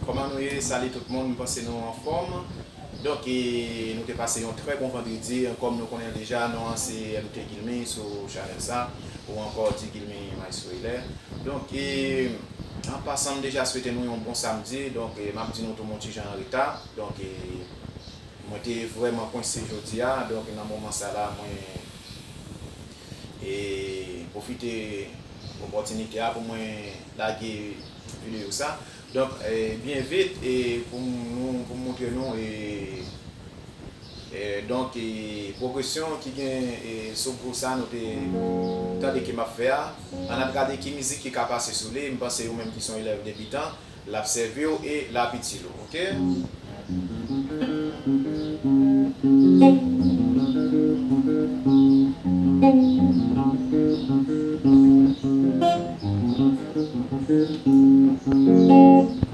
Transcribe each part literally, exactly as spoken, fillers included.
Kòman nou ye? Salut tout moun, m panse nou anfòm. Donk, e, nou te pase yon trè bon vandredi, kòm nou konnen deja, non an se L T Guilmy sou chanèl sa, ou ankò Di Guilmy Maestro Hilaire. Donk, e, an pasan, m deja swete nou yon bon samdi, donk, e, m ap di nou tou m on ti jan an reta. Donk, e, mwen te vrèman kwense jodi a, donk, nan moman sa la, mwen e pwofite opòtinite a pou mwen lage videyo sa. Donk, e, byen vit, e pou nou, pou m montre nou, e, e, donk, e, pwogresyon ki gen, e, sou gwoup sa nou te tande ke m ap fè a. Ann ap gade ki mizik ki ka pase sou li. M panse ou menm ki se yon elèv debitan, l ap sèvi w e l ap itil ou, oke?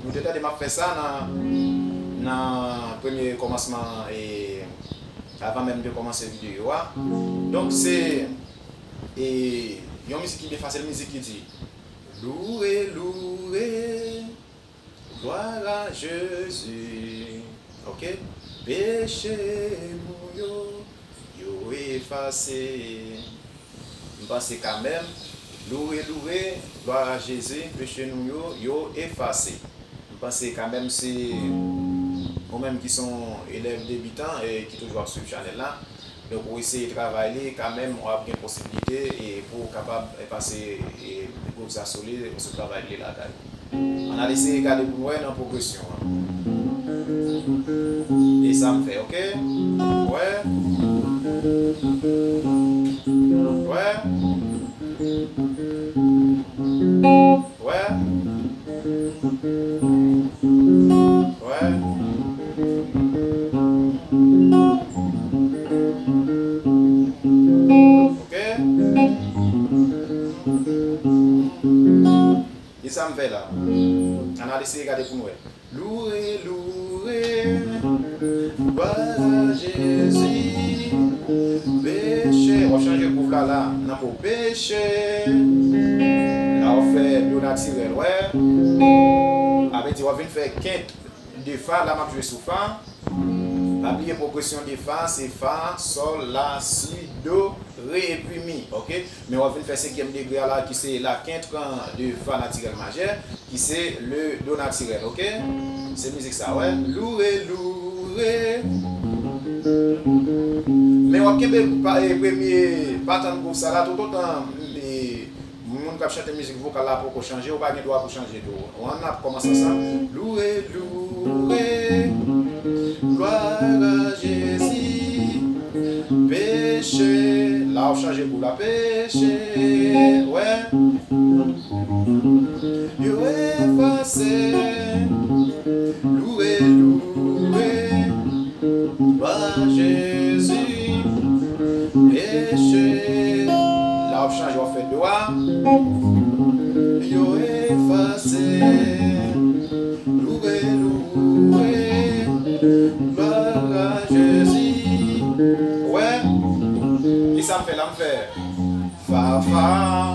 Nou te tande m ap fè sa nan, nan premye kòmansman, e, avan menm de kòmanse videyo a. Donk, se, e, yon mizik ki byen fasil, mizik ki di, Loué, loué, gloire à Jésus. Ok? Peche nou yo, yo efase. M panse kanmenm, loué, loué, gloire à Jésus, peche nou yo, yo efase. M panse kanmenm se ou menm ki se yon elèv debitan e ki toujou ap swiv chanèl la. Donk, ou eseye travay li, kanmenm, w ap gen posiblite, e, pou w kapab, e, pase, e, gwoup sa sou li, sou travay li lakay ou. Ann al eseye gade pou n wè nan pwogresyon an. E sa m fè, oke? Wè? Wè? Wè? Wè? Oke? Ki sa m fè la? Ann al eseye gade pou n wè. Loué, loué, gloire à Jésus. Peche, w ap chanje gwouv la la. Nan mo peche. La w ap fè do natirèl, wè. Sa vle di w ap vin fè kent de fa, la m ap jwe sou fa. Pa bliye pwogresyon de fa, se fa, sòl, la, si, do, re epi mi, oke? Men w ap vin fè senkyèm degre a la, ki se la kent de fa natirèl majè, ki se le do natirèl, oke? Se mizik sa, wè. Loué, loué. Men w ap kenbe pa, e, premye patan gwouv sa la, toutotan, e, moun k ap chante mizik vokal la poko chanje, ou pa gen dwa pou chanje tou. Ann ap kòmanse ansanm. Loué, loué, gloire à Jésus. Peche, la w ap chanje gwouv la. Peche, wè. Yo efase. Loué, loué. Gloire à Jésus, peche. La w ap chanje, w ap fè do a. Yo efase. Loué, loué. Gloire à Jésus. Wè. Ki sa m fè la, m fè. Fa, fa,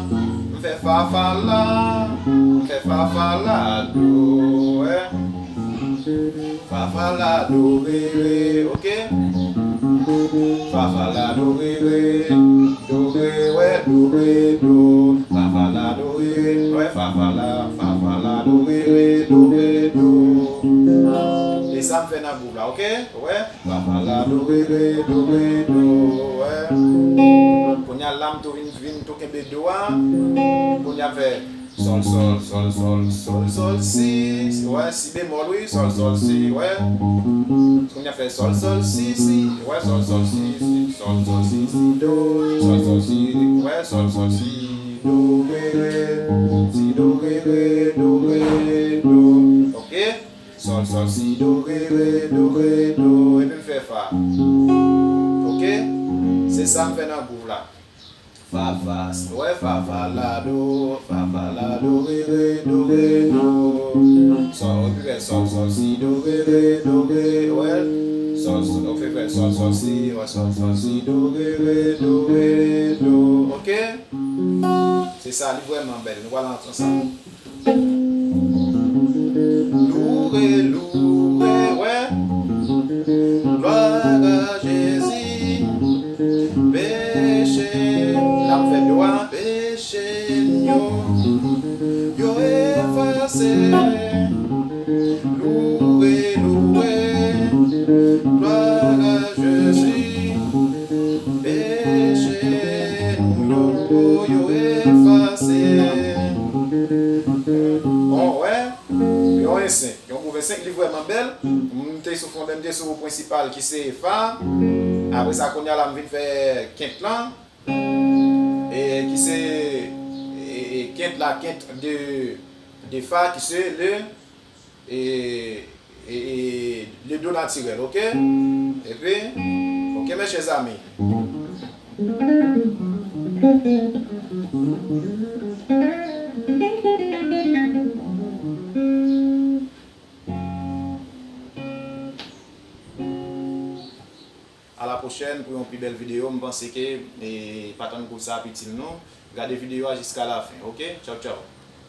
m fè fa, fa, la, m fè fa, fa, la, do, wè. Fa, fa, la, do, re, re, oke. Fa, fa, la, do, re, re, do, re, wè, do, re, do. Fa, fa, la, do, re, re, wè, fa, fa, la, fa, fa, la, do, re, re, do, re, do. E sa m fè nan gwouv la, oke? Wè. Fa, fa, la, do, re, re, do, re, do, wè. Kounye a la m tou vin, vin tou kenbe do a. Kounye a m fè Sòl, sòl, sòl, sòl, sòl, sòl, si, si, wè, si bemòl, wi, sòl, sòl, si, wè. Kounye a fè sòl, sòl, si, si, wè, sòl, sòl, si, si, sòl, sòl, si, si, do, sòl, sòl, si, wè, sòl, sòl, si, do, re, re, si, do, re, re, do, re, do. Ok? Sòl, sòl, si, do, re, re, do, re, do. Epi m fè fa. Ok? Se sa m fè nan gwouv la. Fa, fa, wè, fa, fa, la, do, fa, fa, la, do, re, re, do, re, do. Sòl, epi fè sòl, sòl, si, do, re, re, do, re, wè. Sòl, sòl, ok, fè sòl, sòl, si, wè, sòl, sòl, si, do, re, re, do, re, do. Ok? Se sa, li vrèman bèl. Nou pral ansanm. Louwe, louwe, wè. Glwa a Jezi. Peche, n ap fè do a. Peche n yo, yo efase. Louwe, louwe. Glwa a Jezi. Peche nou yo, yo efase. Bon, wè, yon ensenk, yon gwouv ensenk, li vrèman bèl. M te sou fonde, m te sou prensipal ki se fa. Apre sa, kounye a la, m vin fè kent lan. E ki se, e, e, kent la, kent de, de fa, ki se le, e, e, e, le do natirèl, ok? Epi, ok, mes chers amis. A la pwochèn pou yon pi bèl videyo. M panse ke, e, pa tann kout sa ap itil nou. Gade videyo a jiska lafen, ok? Tchaw, tchaw.